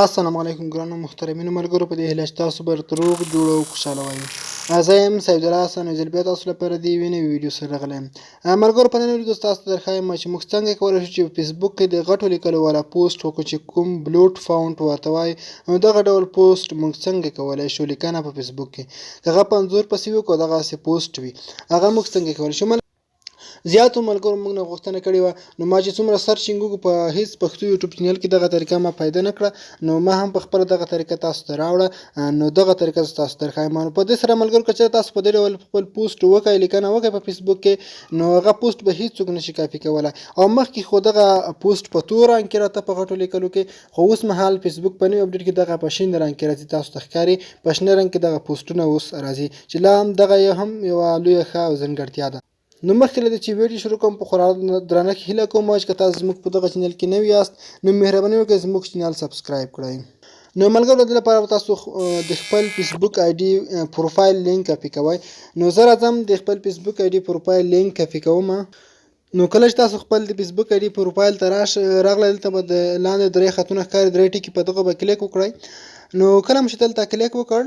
السلام علیکم ګرانو محترمینو ملګرو، په دې هیله چې تاسو به روغ جوړ او خوشحاله وئ. زه یم سید الله حسن، یو ځل بیا تاسو لپاره د یوې نوې ویډیو سره راغلی یم. ملګرو، په نن ویډیو تاسو ته درښایم چې موږ څنګه کولی شو چې په فیسبوک کې د غټو لیکلو والا پوسټ وکړو، چې کوم بلوټ فاونټ ورته وایي. نو دغه ډول پوسټ موږ څنګه کولی شو، لیکنه په فیسبوک کې که هغه په انځور پسې وي که دغسې پوسټ وي، هغه موږ څنګه کولی شو؟ زیاتو ملګرو موږ نه غوښتنه کړې وه. نو ما چې څومره searching وکړو، په هیڅ پښتو یوټیوب چینل کې دغه طریقه ما پیدا نه کړه. نو ما هم په خپله دغه طریقه تاسو ته راوړه. نو دغه طریقه زه تاسو ته درښایم. نو په دې سره ملګرو، که چېرې تاسو په دې ډول خپل پوسټ وکړئ، لیکنه وکړئ په فیسبوک کې، نو هغه پوسټ به هیڅوک نشي کاپي کولی. او مخکې خو دغه پوسټ په تور رنګ کې راته په غټو لیکلو کې، خو اوس مهال فیسبوک په نوي اپډیټ کې دغه په شین رنګ کې راځي. تاسو ته ښکاري، په شنه رنګ کې دغه پوسټونه اوس راځي، چې لا هم دغه یو هم یوه لویه ښه او ځانګړتیا ده. نو مخکې له دې چې ویډیو شروع کوم، په خورا درنښت هیله کوم چې که تاسو زموږ په دغه چینل کې نوي یاست، نو مهرباني وکړئ زموږ چینل subscribe کړئ. نو ملګرو، د دې لپاره به تاسو د خپل فیسبوک ID پروفایل لینک کاپي کوئ. نو زه راځم د خپل فیسبوک ID پروفایل لینک کاپي کوم. نو کله چې تاسو خپل د فیسبوک ID پروفایل ته راغلی، دلته به د لاندې درې خطونه ښکاري، درې ټکي، په دغه به کلیک وکړئ. نو کله مو چې دلته کلیک وکړ،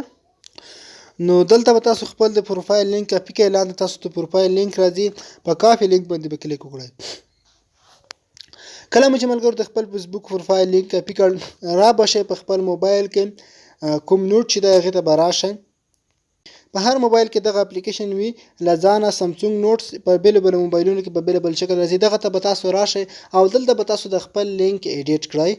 نو دلته به تاسو خپل د پروفایل لینک کاپي کړئ. لاندې تاسو د پروفایل لینک راځي، په copy link باندې به کلیک وکړئ. کله مو چې ملګرو د خپل فیسبوک پروفایل لینک کاپي کړ، را به شئ په خپل موبایل کې کوم note چې دی، هغې ته به راشئ. په هر موبایل کې دغه اپلیکیشن وي له ځانه، سامسونګ Notes، په بېلابېلو موبایلونو کې په بېلابېل شکل راځي. دغه ته به تاسو راشئ او دلته به تاسو د خپل لینک edit کړئ.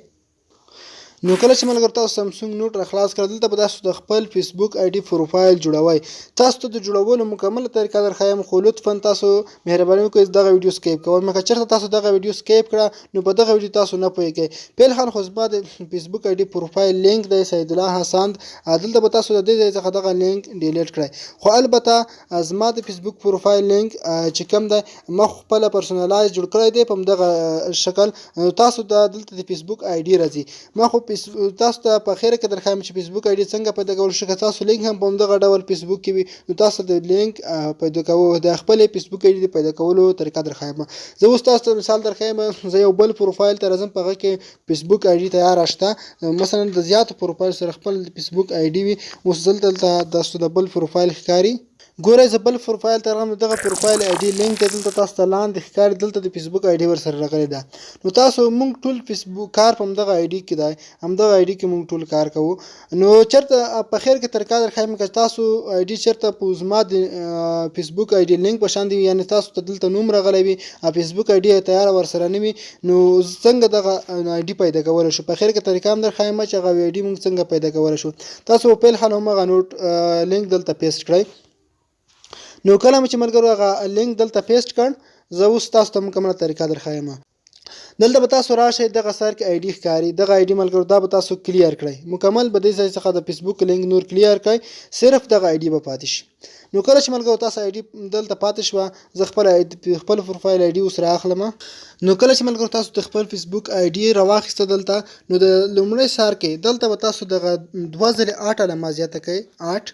نو کله چې ملګرو تاسو سامسونګ Note را خلاص کړ، دلته به تاسو د خپل فیسبوک ID پروفایل جوړوئ. تاسو ته د جوړولو مکمله طریقه درښایم، خو لطفا تاسو مهرباني وکړئ دغه ویډیو skip کوئ مه. که چېرته تاسو دغه ویډیو skip کړه، نو په دغه ویډیو تاسو نه پوهیږئ. فعلا خو زما د فیسبوک ID پروفایل لینک دی، سید الله حسن. دلته به تاسو د دې ځای څخه دغه لینک delete کړئ. خو البته زما د فیسبوک پروفایل لینک چې کوم دی، ما خپله personalize جوړ کړی دی په دغه شکل. تاسو ته دلته د فیسبوک ID راځي. ما خو تاسو ته په خیره کې درښایم چې فیسبوک ID څنګه پیدا کول شي. که تاسو لینک هم په همدغه ډول فیسبوک کې وي، نو تاسو د لینک پیدا کولو، د خپلې فیسبوک ID د پیدا کولو طریقه درښایم. زه اوس تاسو ته مثال درښایم. زه یو بل پروفایل ته راځم، په هغه کې فیسبوک ID تیاره شته. مثلا د زیاتو پروفایل سره خپل فیسبوک ID وي. اوس دلته تاسو د بل پروفایل ښکاري. ګورئ، زه بل پروفایل ته راغلم، دغه پروفایل ID لینک دی، دلته تاسو ته لاندې ښکاري. دلته د فیسبوک ID ورسره راغلې ده. نو تاسو مونږ ټول فیسبوک کار په همدغه ID کې دی، همدغه ID کې مونږ ټول کار کوو. نو چېرته په خیر کې طریقه درښایم. که تاسو ID چېرته په زما د فیسبوک ID لینک په شان دی، یعنی تاسو ته دلته نوم راغلی وي او فیسبوک ID تیاره ورسره نه وي، نو څنګه دغه ID پیدا کولی شو؟ په خیر کې طریقه هم درښایم چې هغه ID مونږ څنګه پیدا کولی شو. تاسو په پیل حال هم هغه note لینک دلته paste کړئ. نو کله مو چې ملګرو هغه لینک دلته paste کړ، زه اوس تاسو ته مکمله طریقه درښایم. دلته به تاسو راشئ، دغه سر کې ID ښکاري. دغه ID ملګرو، دا به تاسو clear کړئ مکمل. به دې ځای څخه د فیسبوک لینک نور clear کړئ، صرف دغه ID به پاتې شي. نو کله چې ملګرو تاسو ID دلته پاتې شوه، زه خپل پروفایل ID اوس رااخلم. نو کله چې ملګرو تاسو د خپل فیسبوک ID راواخیسته دلته، نو د لومړی سر کې دلته به تاسو دغه دوه ځلې at علامه زیاته کړئ، at،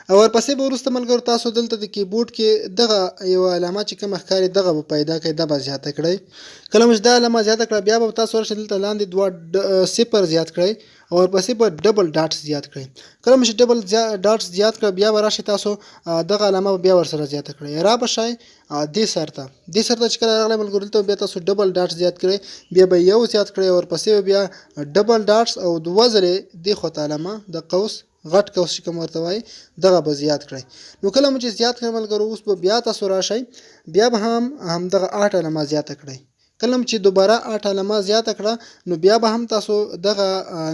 او ورپسې به وروسته ملګرو تاسو دلته د کیبورډ کې دغه یو علامه چې کومه ښکاري، دغه به پیدا کړئ، دا به زیاته کړئ. کله مو چې دا علامه زیاته کړه، بیا به تاسو ورشئ دلته لاندې دوه صفر زیات کړئ او ورپسې به double dots زیات کړئ. کله مو چې double dots زیات کړه، بیا به راشئ تاسو دغه علامه به بیا ورسره زیاته کړئ. را به شئ دې سر ته. دې سر ته چې کله راغلی ملګرو، دلته بیا تاسو double dots زیات کړئ، بیا به یو زیات کړئ او ورپسې به بیا double dots او دوه ځلې دې خواته علامه د قوس، غټ قوس چې کوم ورته وایي، دغه به زیات کړئ. نو کله مو چې زیات کړئ ملګرو، اوس به بیا تاسو راشئ، بیا به هم همدغه at علامه زیاته کړئ. کله چې دوباره at علامه زیاته کړه، نو بیا به هم تاسو دغه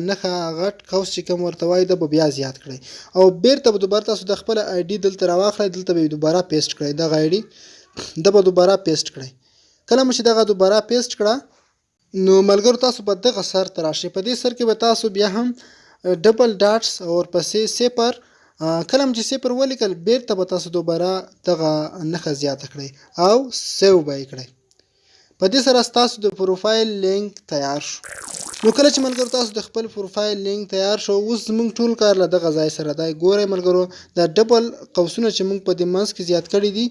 نښه، غټ قوس چې کوم ورته وایي، دا به بیا زیات کړئ او بیرته به دوباره تاسو د خپل ID دلته راواخلئ، دلته به دوباره paste کړئ. دغه ID دا به دوباره paste کړئ. کله مو چې دغه دوباره paste کړه، نو ملګرو تاسو به دغه سر ته راشئ. په دې سر کې به تاسو بیا هم double dots او ورپسې صفر. کله چې صفر ولیکل، بیرته به تاسو دوباره دغه نښه زیاته کړئ او save به یې کړئ. په دې سره ستاسو د پروفایل لینک تیار شو. نو کله چې ملګرو تاسو د خپل پروفایل لینک تیار شو، اوس زموږ ټول کار له دغه ځای سره دی. ګورئ ملګرو، دا double قوسونه چې موږ په دې منځ کې زیات کړي دي،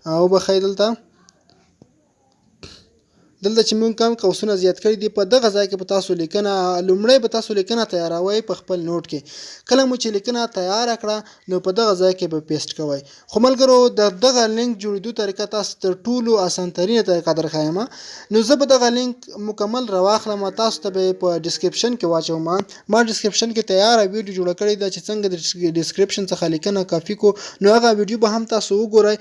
او بخښئ، دلته دلته چې موږ کوم قوسونه زیات کړي دي، په دغه ځای کې به تاسو لیکنه، لومړی به تاسو لیکنه تیاروئ په خپل نوټ کې. کله مو چې لیکنه تیاره کړه، نو په دغه ځای کې به پیسټ کوئ. خو ملګرو، د دغه لینک جوړېدو طریقه تاسو تر ټولو اسان ترینه طریقه درښایم. نو زه به دغه لینک مکمل راواخلم، تاسو ته به په ډیسکریپشن کې واچوم. ما ډیسکریپشن کې تیاره ویډیو جوړه کړې ده چې څنګه د ډیسکریپشن څخه لیکنه کاپي کو، نو هغه ویډیو به هم تاسو وګورئ.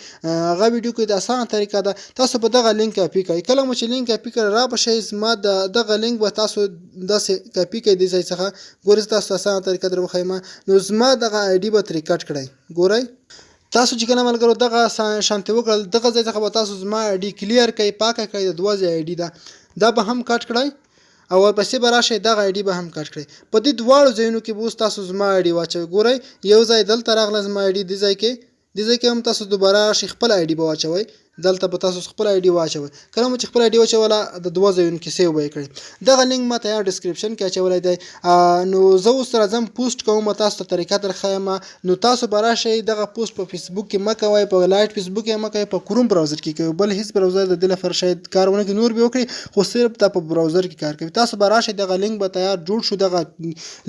هغه ویډیو کې د اسانه طریقه ده. تاسو به دغه لینک کاپي کړئ. کله مو چې لینک کاپي کړ، را به شئ، زما د دغه لینک به تاسو داسې کاپي کړئ. دې ځای څخه ګورئ، تاسو اسانه طریقه در وښیم. نو زما دغه آی ډي به ترې کټ کړئ. ګورئ، تاسو چې کله ملګرو دغه شانتې وکړل، دغه ځای څخه به تاسو زما آی ډي کلیر کړئ، پاکه کړئ. د دوه ځای آی ډي ده، دا به هم کټ کړئ او ورپسې به راشئ، دغه آی ډي به هم کټ کړئ. په دې دواړو ځایونو کې به اوس تاسو زما آی ډي واچوئ. ګورئ، یو ځای دلته راغله زما آی ډي، دې ځای کې. دې ځای کې هم تاسو دوباره راشئ، خپل آی ډي به واچوئ. دلته به تاسو خپل آی ډي واچوئ. کله مو چې خپل آی ډي واچوله، د دوه ځایونو کې سیو به یې کړئ. دغه لینک ما تیار ډیسکریپشن کې اچولی دی. نو زه اوس راځم، پوسټ کوم، تاسو ته طریقه در ښایم. نو تاسو به راشئ، دغه پوسټ په فیسبوک کې مه کوئ، په لایټ فیسبوک کې مه کوئ، په کروم براوزر کې کوئ. بل هیڅ براوزر د دې لپاره شاید کار ونه کړي، نور به وکړي، خو صرف دا په براوزر کې کار کوي. تاسو به راشئ، دغه لینک به تیار جوړ شو. دغه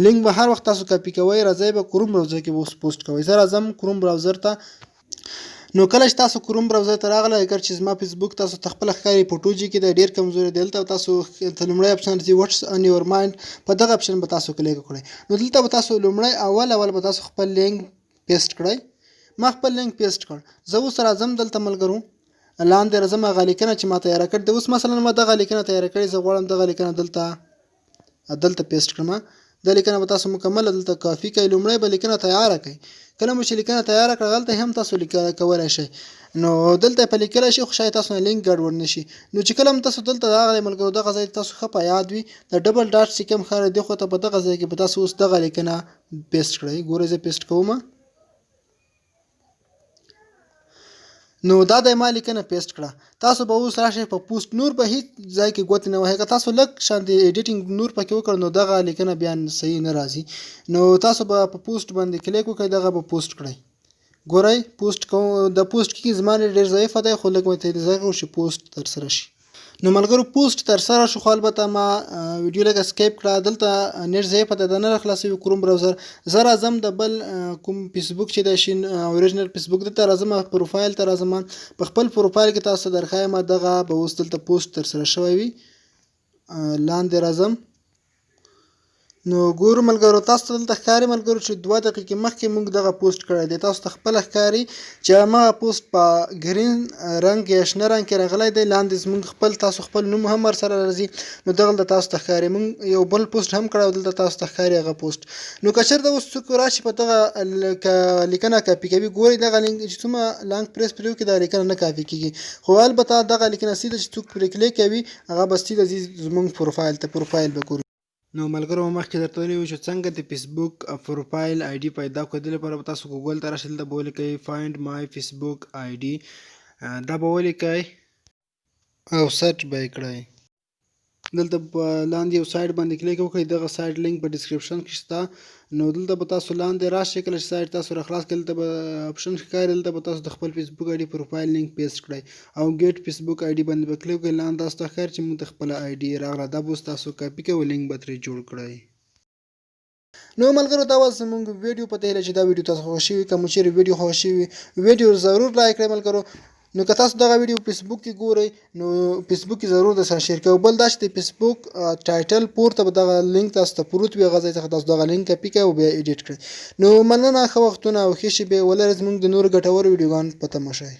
لینک به هر وخت تاسو کاپي کوئ. راځئ به کروم براوزر کې اوس پوسټ کوئ. زه راځم کروم براوزر ته. نو کله چې تاسو کروم براوزر ته راغلی، اگر چې زما فیسبوک تاسو ته خپله ښکاري، په 2G کې دی، ډېر کمزوری دی. دلته تاسو ته لومړی اپشن راځي، "What's on your mind". په دغه اپشن به تاسو کلیک وکړئ. نو دلته به تاسو لومړی اول اول به تاسو خپل لینک پیسټ کړئ. ما خپل لینک پیسټ کړ. زه اوس راځم دلته ملګرو، لاندې راځم، هغه لیکنه چې ما تیاره کړې ده. اوس مثلا ما دغه لیکنه تیاره کړې، زه غواړم دغه لیکنه دلته پیسټ کړم. دا لیکنه به تاسو مکمله دلته کاپي کړئ. لومړی به لیکنه تیاره کړئ. کله مو چې لیکنه تیاره کړه، هلته هم تاسو لیکنه کولی شئ، نو دلته په لیکلی شئ، خو شاید تاسو نه لینک ګډوډ نه شي. نو چې کله هم تاسو دلته راغلی ملګرو، دغه ځای تاسو ښه په یاد وي، د ډبل ډاټ چې کوم ښکاري دې خوا ته، په دغه ځای کې به تاسو اوس دغه لیکنه پیسټ کړئ. ګورئ، زه پیسټ کوم. نو دا د ما لیکنه پیسټ کړه. تاسو به اوس راشئ په پوسټ، نور به هیڅ ځای کې ګوتې نه وهئ. که تاسو لږ شان د ایډیټینګ نور پکې وکړ، نو دغه لیکنه بیا صحیح نه راځي. نو تاسو به په پوسټ باندې کلیک وکړئ، دغه به پوسټ کړئ. ګورئ، پوسټ کوم، د پوسټ کې زما ډېر ضعیفه دی، خو لږ مې انتظار وکړو چې پوسټ ترسره شي. نو ملګرو، پوسټ ترسره شو، خو البته ما ویډیو لږه سکیپ کړه. دلته نت ضعیفه ده، دا نه خلاصوي کروم براوزر. زه راځم د بل کوم فیسبوک چې د شین اوریجنل فیسبوک دلته راځم، پروفایل ته راځم. په خپل پروفایل کې تاسو درښایم، دغه به اوس دلته پوسټ ترسره شوی وي. لاندې راځم. نو ګورو ملګرو، تاسو ته دلته ښکاري ملګرو چې 2 دقیقې مخکې موږ دغه پوسټ کړی دی. تاسو ته خپله ښکاري چې هغه پوسټ په ګرین رنګ یا شنه رنګ کې راغلی دی. لاندې زموږ خپل، تاسو خپل نوم هم ورسره راځي. نو دغلته تاسو ته ښکاري، موږ یو بل پوسټ هم کړی او دلته تاسو ته ښکاري هغه پوسټ. نو که چېرته اوس څوک راشي، په دغه لیکنه کاپي کوي، ګورئ، دغه لینک چې څومره لانګ پریس پرې وکړي، دا لیکنه نه کاپي کیږي. خو البته دغه لیکنه سیده چې څوک پرې کلیک کوي، هغه به سیده ځي زموږ پروفایل ته، پروفایل به ګوري. نو ملګرو، مخکې درته ویلي وو چې څنګه د فیسبوک پروفایل آی ډي پیدا کړو. د دې لپاره به تاسو ګوګل ته راشئ، دلته به ولیکئ "Find my Facebook ID". دا به ولیکئ او سرچ به یې کړئ. دلته په لاندې یو سایت باندې کلیک وکړئ. دغه سایت لینک په ډیسکریپشن کې شته. نو دلته به تاسو لاندې راشئ. کله چې سایت تاسو را خلاص کړئ، دلته به اپشن ښکاري. دلته به تاسو د خپل فیسبوک آی ډي پروفایل لینک پیسټ کړئ او ګیټ فیسبوک آی ډي باندې به کلیک وکړئ. لاندې تاسو ته ښکاري چې موږ ته خپله آی ډي راغله. دا به اوس تاسو کاپي کوئ، لینک به ترې جوړ کړئ. نو ملګرو، دا وه زموږ ویډیو. په دې هیله چې دا ویډیو تاسو خوښ شوي. که مو چیرې ویډیو خوښ شوي، ویډیو ضرور لایک کړئ ملګرو. نو که تاسو دغه ویډیو فیسبوک کې ګورئ، نو فیسبوک کې ضرور د سره شیر کړئ. بل دا چې د فیسبوک ټایټل پورته به دغه لینک تاسو ته پروت وي، هغه ځای څخه تاسو دغه لینک کاپي کړئ او بیا ایډیټ کړئ. نو مننه، ښه وختونه او ښې شېبې ولرئ. زموږ د نورو ګټورو ویډیوګانو په تمه شئ.